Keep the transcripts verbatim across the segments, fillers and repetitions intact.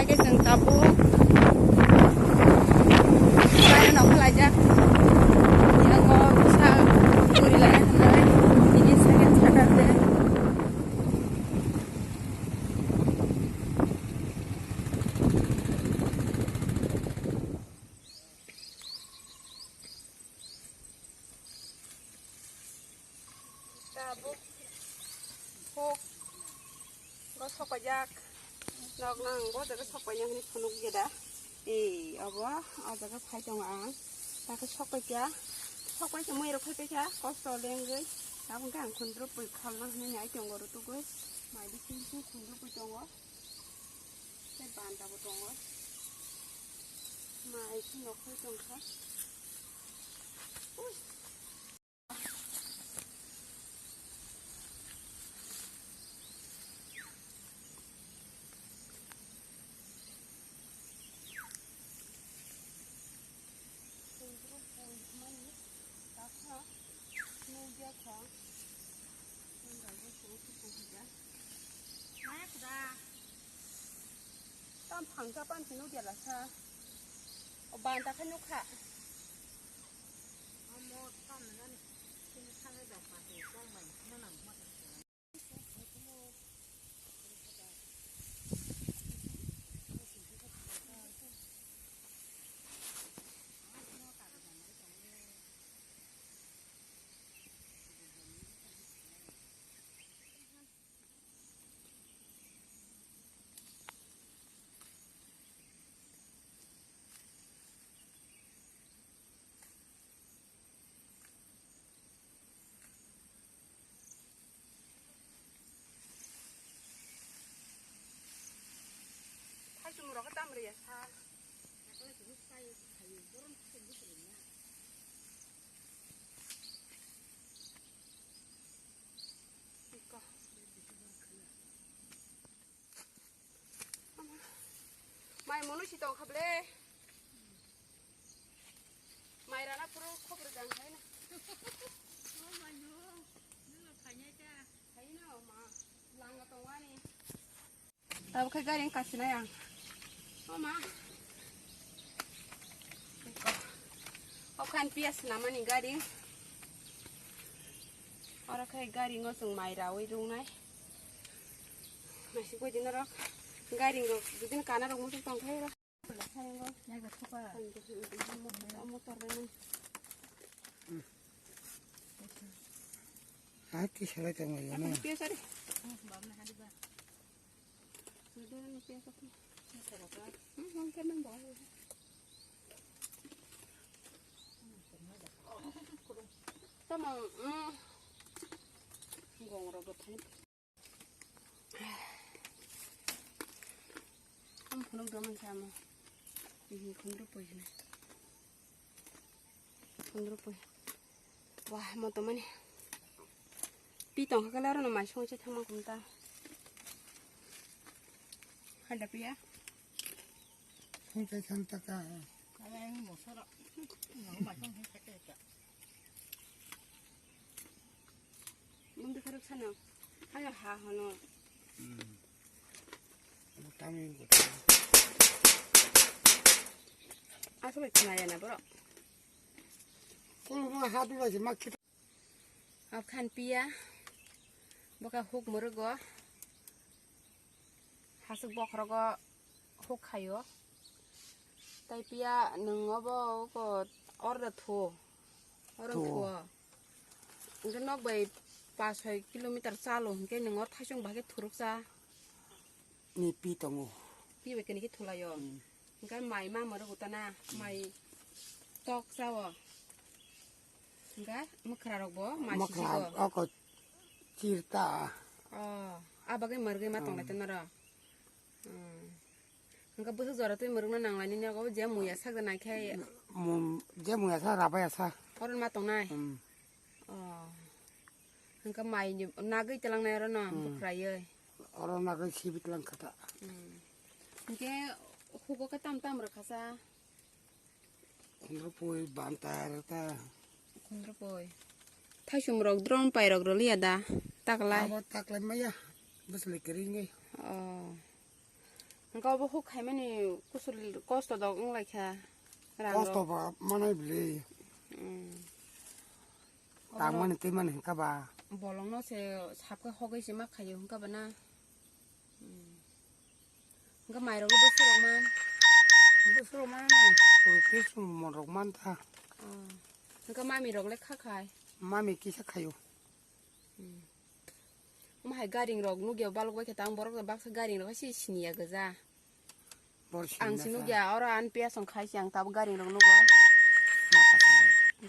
Chwng tabuk. Kaya nokha laijak. Yango bwsa guri lai hwnwi. Ini second Saturday. Tabuk huk bo sokpaijak. Nok nang bo jaga sokpaina hwnwi phunuk ya da. Ei, obo, o jaga phai tongo ang. Takhe sokpaikha. Sokpaikha, mui rok phaipaikha. Kosto lengwi. Tabuk khe ang khundrupui khalna hwnwi nai tongo rutugwi. Mai bising bising khundrupui tongo. Tei banta bo tongo. Mai se nokhai tongkha. Ui. Tei bwrwi pui hwnmani takha nukjakha. Nwng bai bo chwng khe tongkha. Maya khuda. Tam phangsa pan se nukya lasa. O banta khe nukha. Omo tam nani sini thangwi da pati tong bai nang ma. Thaichung rok tam riya sa. Iko. Mai munu si tong kha ble. Mai rana puro khobor jang khai na. O mai no. Nung lo khai nai ta. Khai na o ma. Langa tong ani. Tabuk khai gari kasi nai ang. O ma. Iko. O khan pias namani gari. Oro khai gari ngo chwng mai rawi rungnai. Naisik bai din norok gari rok bidin kana rok muchung tong khai rok. Motor bai mani. Hati salai tong lai. Apa pias ari? Sudah ni pias aku. Hmm, mungkin nang bawa. Tamang, hmm. Gong rok gothe. Am phunuk do man samo. Ihi khundru poi hina. Khundru poi. Wah, moto mani. Pi tong kha kala ro no mai song che thama kumta. Hada piya. Song che thang ta ka. Kala ang mo sara. Nang mai song che ta. Mundi kharok sana. Ayo ha hono. Hmm. Asal kena ya na bro. Kolo ma ha dula je mak kita. Ab khan piya. Boka huk murugo. Hasuk bokhrogo huk khayo. Tai piya nwng obo oko orda thu. Oro thu. Thu. Hwnkhe nok bai pas soi kilometer chalo hwnkhe nwng oro thaisong bahai khe thuruk cha. Ni pi tongo. Pi bai kini khe thulaio. Hmm. Hwnkhe mai ma moro gutana mai tok chao. Hwnkhe mwkhra rok bo mai sisigo. Mwkhra oko chirta. Oh, abagwi mwrwgwi ma tonglai tong noro. Hmm. Hwnkhe bwswk jora twi mwrwkna nanglai nini abo je muya sak da nai khe. Mum-, je muya sa rabai asa. Oro ma tongnai? Hmm. Oh. Hwnkhe mai ni nagwi tlangnai oro no hmm bukhwraiwi. Oro nagwi sibit lang kha ta. Hmm. Hwnkhe hugo khe tam tam rwkha sa. Khundrupui, bantar ta. Khundrupui. Thaisum rok drone pai rok rwliya da? Taklai. Abo taklai maya. Bwswlwi kwrwngwi. Oh. Hwnkhe obo huk khaimani kusur kosto dok wng lai kha. Rang kosto rok. Ba manai bwlwi. Mm. Tangmani twimani hwnkha ba. Bolongno se sapkhe hogwi se ma khaio hwnkha ba na. Mm. Hwnkhe mairok bwswk rok man. Bwswk rok man, puro khe sumon rok man tha. Oh. Hwnkhe mami rok le kha khai. Mami kisa khaio. Hmm. Omo hai garing rok nugya balok bai khe tang borok rok baksa garing rok hai se siniya gja. Bor ang siniya si sa. Nugya oro an piya song khai si ang tabuk garing rok nugo. Mata sa.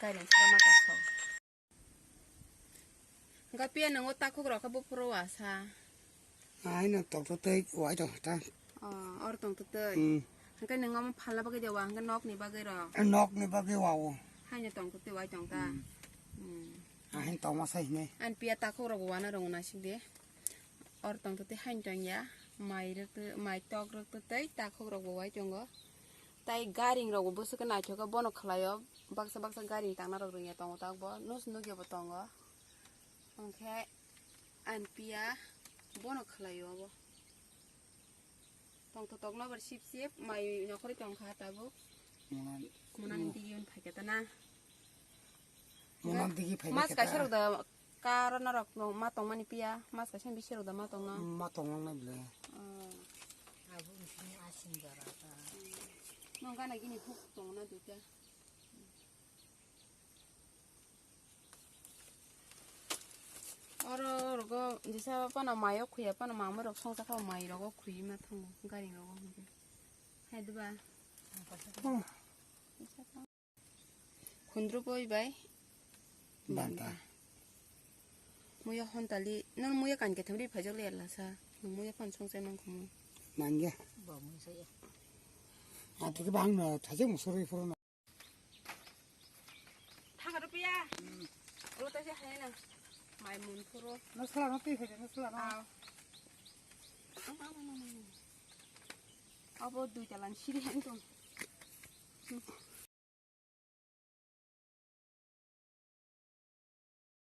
Garing sa mata sa. Ga piya nang o takhuk rok khe buphuru wa sa. Ai no tok to tei wai tong ta. Oh, or tong to tei. Hmm. Hwnkhe nang omo phalna bagwi de wa hwnkhe nok ni bagwi rok. Nok ni bagwi wa o. Hai no tong to tei wai tong ta. Hmm. Hmm. Ahin tongma sai hinai. An piya takhuk rok wana rong nasik de. Or tong to tei hain tong ya. Mai rwk twi, mai tok rwk twi tei takhuk rok bo wai tongo. Tai garing rok bo bwswk khe naithok khe bono khlai o. Baksa baksa garing tangna rok rwngya tongo tak bo. Nus nugya bo tongo. Hwnkhe an piya bono khlai o bo. Tongthotok no bar sip sip mai nokhorwi tongkha tabuk. Mona, monani digi on phaikha ta na. Mona digi phai mas kha ta. Kaisa rok da karo norok no ma tongmani piya, mas kaisa bisi rok da ma tongna. Ma tongna bwle. Oh. Abo bisini asin jora ta. Nong gana gini huk tongna duita. Oro rogo jesa pano mayo khuya pano mamai rok songsa kha mai rogo khuyi ma thango garing rogo hwnkhe. Hai diba? Hmm. Khundru poi bai. Banta. Banta. Muya hontali, non muya kan ketham ri phajak le lasa. Nung muya phan songsa mang khumu. Mangya. Ba muya saya. Ati ke bang na thajak musuri phuru na. Thang rupiya. Ro ta se hai na. Mai mun phuru. No sala no twi phai no sala no. Aw. Abo dui talan siri hen tong.